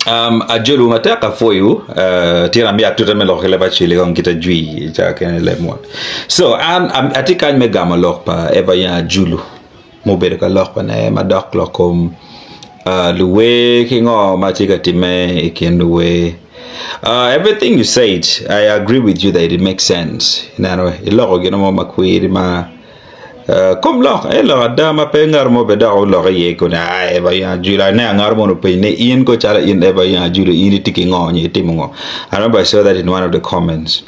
Um, ajolu matek apwoyo uh, tira mi atuta me lok ki leb aceli kong kita jwi ca kene leb mot. So an am, atye kany me gamo lok pa Eva Yen Ajulu mubedo ka lok ne madok lok kom uh, luwer ki ngo ma tye ka timme i kin luwer. Uh, everything you said, I agree with you that it makes sense. Ineno, iloko gin mo makwiri ma Kom lok aye lok ada ma pe ngat mo bene dok oloko iye koni aa Eva in Ajula ane angat mono openyo ni in ko calo in Eva in Ajula in itye ki ngo nyo itimo ngo I remember I saw that in one of the comments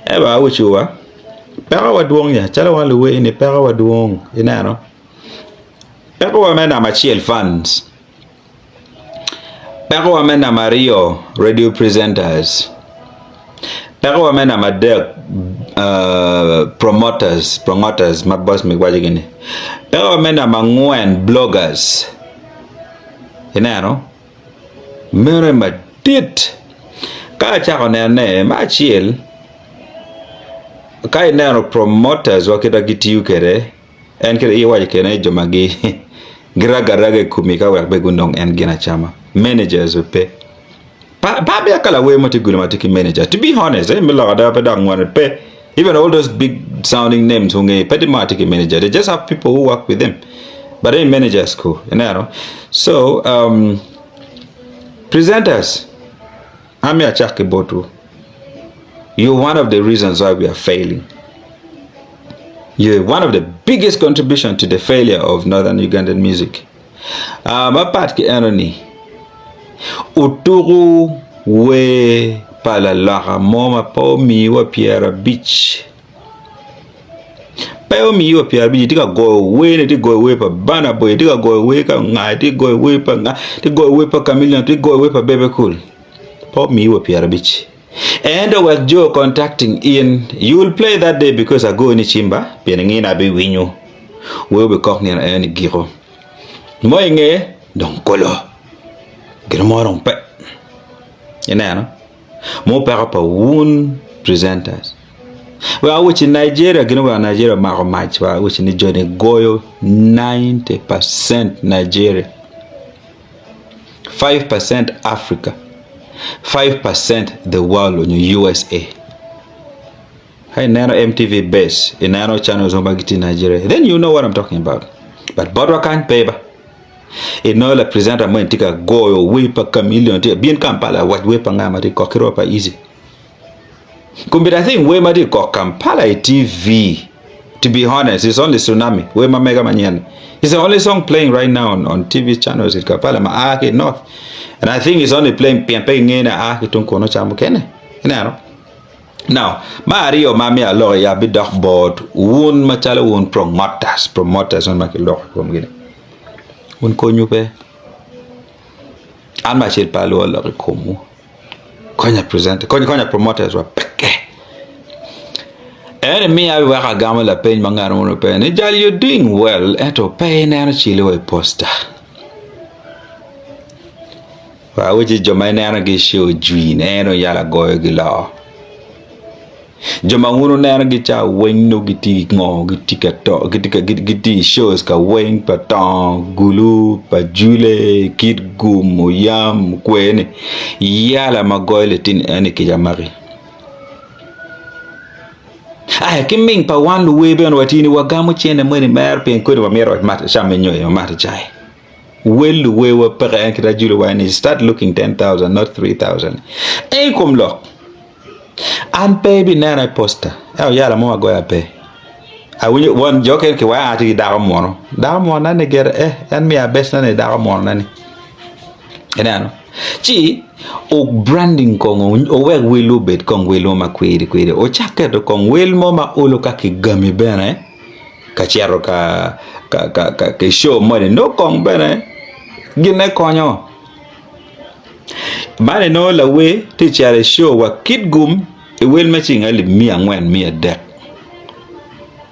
Eva awaco wa peko wa dwong ya calo wan luwer ni peko wa dwong ineno peko wa me namba acel funds Pekowa me namba aryo, radio presenters. Pekowa me namba adek, promoters, promoters ma boss mig waco gini. Pekowa me namba angwen, bloggers. Ineno? Meno aye madit. Ka acako nene, me acel, ka ineno promoters wa kit ma gitiyo kwede, En kit iwaco kene jo ma girago araga i komi ka wek bene gunong en gin acama. Managers bene pe. Pa abiya ka lawer mo tye gudo ma tye ki manager. To be honest, eh, me lok ada pe dok ngwone pe. Even all those big sounding names onge pe tye mo tye ki manager. They just have people who work with them. But they managers ko, ineno. So, um, presenters, Ami acak ki botwu. You're one of the reasons why we are failing. You're one of the biggest contribution to the failure of Northern Ugandan music. Uh, mapat ki eno ni, otuku wer pa laloka mo ma pe omiwa pyerabic Pe omiyo pyerabic itye ka goyo wer ni itye ka goyo wer pa Burna Boy itye ka goyo wer pa nga itye ka goyo wer pa nga itye ka goyo wer pa Chameleon itye ka goyo wer pa Bebe Cool pe omiyo wa pyerabic ento wek jo contacting in you will play that day because agoyo ni cimba pien ingeyo ni abiwinyo wer obikok nino eno ni giko mo inge dong kolo gin mo dong pe ineno. Mo peko pa wun presenters. Wek awacci Nigeria gin oweko Nigeria omako mac wa awacci ni joni goyo 90% Nigeria, 5% Africa, 5% the world onyo USA. Ka ineno MTV base, ineno channels ma gitye i Nigeria, then you know what I'm talking about. But botwa kany pe ba. Inongo la presenter mo tye ka goyo wer pa Chameleon tye bin Kampala wac wer pa nga ma tye kok ki roba easy. Kombeddi I think wer ma tye kok Kampala i TV to be honest it's only Tsunami wer ma mega manyen. It's the only song playing right now on, on TV channels in Kampala ma a ki north. And I think it's only playing pien pe kingeyo ni a ki tung kono ca mukene. Ineno? Now, me aryo ma myero alok iye abidok bot wun macalo wun promoters, promoters man ma kiloko i komgi-ni. Wun konywu pe. An me acel pe alwor lok i komwu. Konya presenter, konya konya promoters wa peke. Ento imiya weko agamo lapeny ma ngat mo openyo ni jal you doing well ento pe ineno cili wa i poster. Awacci jo ma inenogi ci ojwi en oyalo agoyogi loo. Jo ma wun wunenogi ca weng nongo gitye ki ngo gitye ka to gitye i shows ka weng pa tongo gulu pa jule kit gum oyam kwer-ni yala ma goyo litini eni kica maki. Aya ki ming pa wan luwer bene watye ni wagamo cente moni mere pien kodi wamito wamat cam me nyoyo wamato cai. Wel luwewa peke en kit ajulu wa ni start looking 10,000 not 3,000. En kom lok. An pe ibinena i poster. Ento yala mo agoya pe. Awinyo won jo ken ki waya ati ki dako mwono. Dako mwono nani gere eh en miya best nani dako mwono nani. Ineno? Ci o branding kong owek wel obed kong wel mo ma kwiri kwiri. Ocak keto kong wel mo ma olo ka kigami bene. ka cito ka i show moni nongo kong bene gine konyo man inongo lawer tye ka cito i show wa kitgum i wel me ciling alip miya angwen miya adek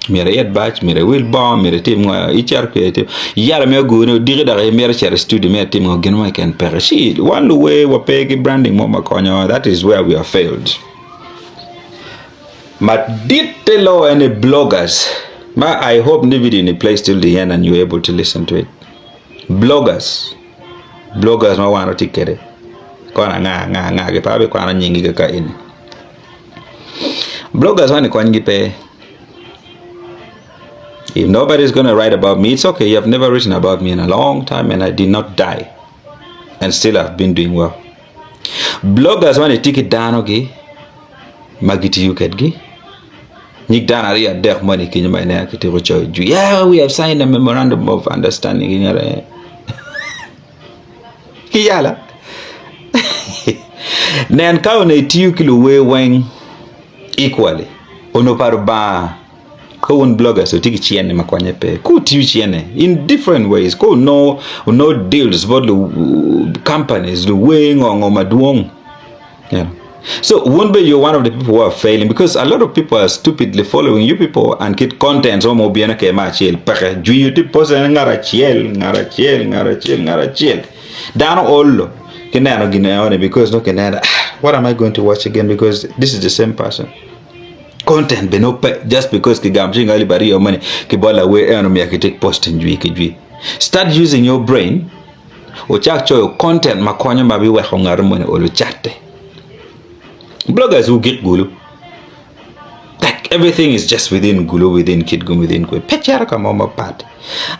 myero iyet bac myero iwil bongo myero itim ngo icito kwede yalo me ogoni odiki dok imito cito i studio myero itim ngo gin mo keken peke ci wan luwer wape ki branding mo ma konyowa that is where we have failed. Maditte loyo ene bloggers ma I hope ni video ni plays till the end and you able to listen to it. Bloggers, bloggers ma wan watye kwede. Kono anga anga anga gi pe abikwano nyingi kaka eni. Bloggers man konygi pe. If nobody is gonna write about me, it's okay. You have never written about me in a long time and I did not die. And still I've been doing well. Bloggers man itye ki danogi ma gitiyo kedgi. Nyig dano aryo adek moni kenyo ma ineno kityeko coyo jwi. Yeah, we have signed a memorandum of understanding. Ki yala. Nen ka onongo itiyo ki luwer weng equally onongo pa Lubanga ka wun bloggers wutye ki cene ma konye pe ka wutiyo cene in different ways ka wunongo wunongo deals bot companies luwer ngo ngo madwong so wun bene you are one of the people who are failing because a lot of people are stupidly following you people and kit contents mo ma obino kwede me acel peke jwiyo tye post en ngat acel ngat acel ngat acel ngat acel dano olo ki neno gin eno ni because nongo kineno ah what am I going to watch again because this is the same person content bene nongo pe just because kigamo ciling alip aryo moni ki bot lawer eno myero kitik posting jwi ki jwi start using your brain Wucak coyo content ma konyo ma biweko ngat moni olo catte. Bloggers wugik gulu. Like everything is just within gulu, within kitgum, within kwe. Pe cito ka mo mapat.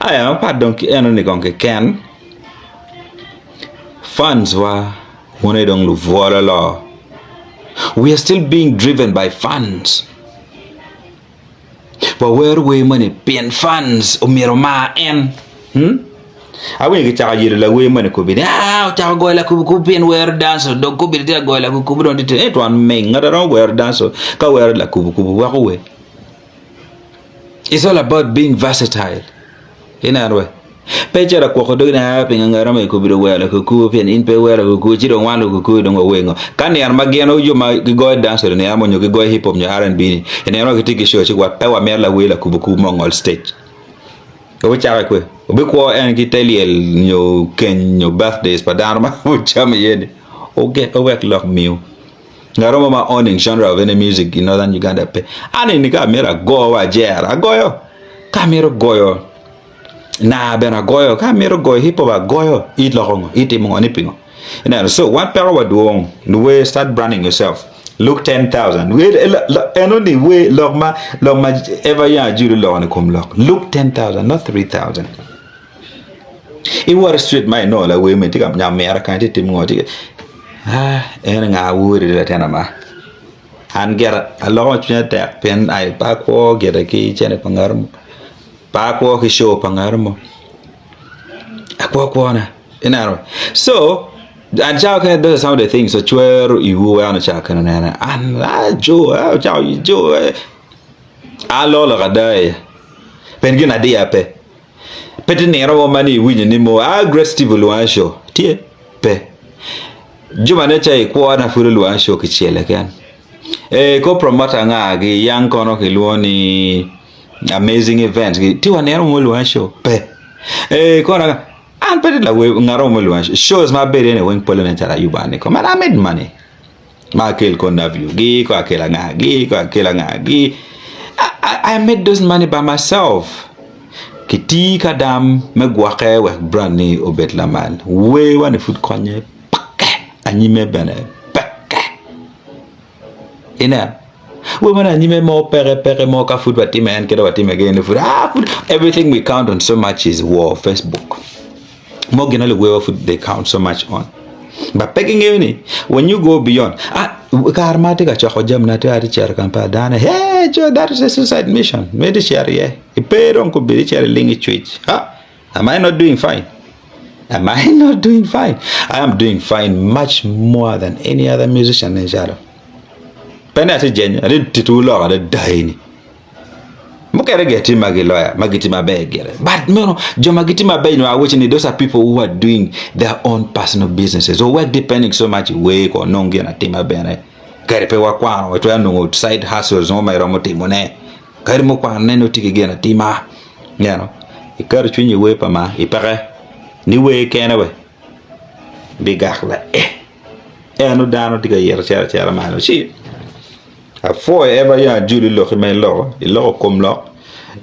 Aya mapat dong ki eno ni kong keken. Fans wa wun aye dong lubwolo lo. We are still being driven by fans. Wawero wer moni pien fans omyero omar en. Hmm? Awinyo kicako yelo lawer moni kobedi ni aa ocako goyo lakubukubu pien wero dancehall dong kobedi tye ka goyo lakubukubu dong tye eh twon ming ngat aromo wero dancehall ka wero lakubukubu weko wer. It's all about being versatile. Ineno we? Pe icito akwoko dogi ni aa pingo ngat mo obedo wero lakukubu pien in pe iwero lakukubu ci dong wan lukukubu dong wawer ngo? Ka nino ma gin jo ma gigoyo dancehall i nino mo nyo gigoyo hip hop nyo RNB ni i nino ma gitye ki show ci wa pe wamito lawer lakubukubu mo ongol stage. Wubicako kwe wubikwo en ki te lyel nyo keny nyo birthdays pa dano ma wucamo iye ni owek lok miu. Ngat mo ma owning genre of any music in Northern Uganda pe. An eni ka amito ago wa ajera agoyo ka amito goyo Naa bene agoyo, ka amito goyo hip hop agoyo, iloko ngo, itimo ngo ni pingo. Ineno, so wan peko wa dwong, luwer start branding yourself, look 10,000, eno ni wer lok ma, lok ma Eva Young Ajulu oloko ni kom lok, look 10,000 not 3,000. Iwot i street ma inongo lawer mene tye ka nyamo mira kany tye timo ngo, tye ah en nga wori latin ama. An gira aloko cwinya tek pien pe akwo gire ki cene pa ngat mo. Pe akwo ki show pa ngat mo, akwo kwona ineno so and cawa kene those are some of the things ocwero iwu weko ni cawa kene onene an jo ocako jo aloko lok ada iye pien gin adiya pe pe tye nino mo ma ni iwinyo ni mo ah great Steve olwonga i show tye pe Juma ne ca i kwona pud olwonga i show kicel keken ee kor promoter anga gi yang kono kilwongo ni Amazing events gi tye wa nino mo lwonga show pe ee kono an pe tye lawer ngat mo lwonga show shows ma abedo iye ni weng pole nen calo ayubo an kikome and I made money ma akel ko navio gi ko akel anga gi ko akel anga gi I made those money by myself ki tii ka dam me gwokke wek brand ni obed lamal wer wa ni pud konye peke anyime bene peke. Ineno? Wer man anyime mo peke peke mo ka pud watime en kede watime gene pud ah pud everything we count on so much is war Facebook. Mo gin ali wer pud they count so much on. But pe gingeyo ni when you go beyond ah kare ma atye ka coko jamina atye atye cito Kampala dano hey Joe that is a suicide mission miti cito iye ipe dong kobedo icito iling icwic ah am I not doing fine? Am I not doing fine? I am doing fine much more than any other musician in calo. Pe ni atye jenyo, atye titwu lok adada eni. Mukene gitye ma giloya, ma gitye maber gire. But meno, jo ma gitye maber ni awaco ni those are people who are doing their own personal businesses. So work depending so much i wer ko nong gin atima bene. Kadi pe wakwano, watwero nongo side hustles mo ma iromo timone. Kadi mukwanone nongo tye ki gin atima. Ineno, iketo cwinyi i wer pa mar, ipeke ni wer kene we bigak lae. Eno dano tye ka yito cito acita malo ci apwoyo Eva ya Juli loki ma iloko, iloko kom lok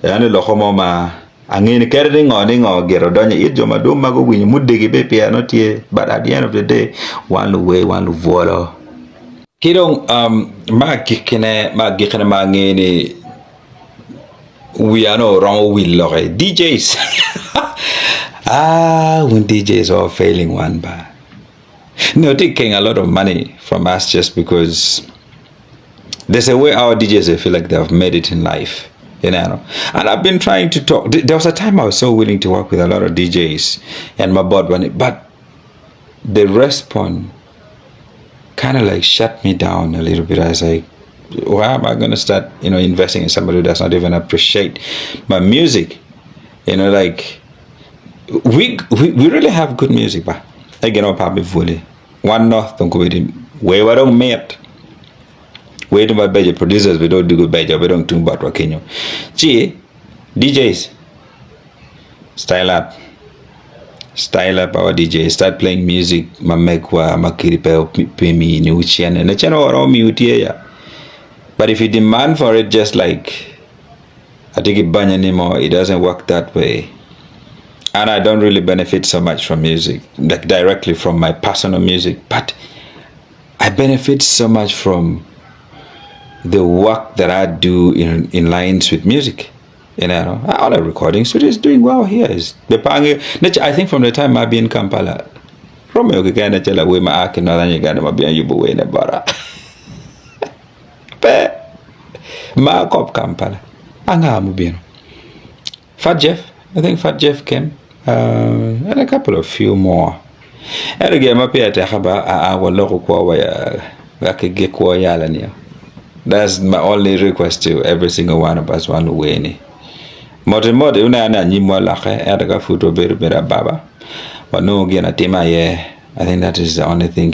eno iloko mo ma. Ange ni kadi ni ngo ni ngo gire odonyo i it jo madwong ma guwinyo mudegi bene pire nongo tye but at the end of the day wan luwer wan lubwolo. Ki dong me agikkine me agikkine ma ange ni wiya nongo oromo wil lokke DJs ah wun DJs all failing wan ba nongo tye ka kengo a lot of money from us just because There's a way our DJs they feel like they have made it in life. You know, and I've been trying to talk. There was a time I was so willing to work with a lot of DJs and my board when it, but the response kind of like shut me down a little bit. I was like, why am I going to start, you know, investing in somebody who does not even appreciate my music? You know, like we we, we really have good music, but again, I'm probably fully one north dong kobedi wewa dong mit wer mabeco producers bene dong odwogo beco bene dong tung botwa kenyo ci DJs style up style up our DJ start playing music ma megwa ma kadi pe ominiwu cene ne cene oromo miwu tye ya but if you demand for it just like atye ki banya ni mo it doesn't work that way and I don't really benefit so much from music like directly from my personal music but I benefit so much from the work that I do in, in lines with music. You know, all the recording studio is doing well here. Is the pange I think from the time I've been in Kampala, Romeo kikene chela we ma ake northern Uganda ma bien yubu we ne bara. Pe ma kop Kampala. Anga mubino. Fat Jeff, I think Fat Jeff came, uh, and a couple of few more. Ento gin ma pire tek ba aa waloko kwo wa ya wek gikwo yala ni. That's my only request to every single one of us wan luweni. Moti moti uneno ni anyimwa olokke ento ka pud wabedo bedo ababa wanongo gin atima aye. I think that is the only thing.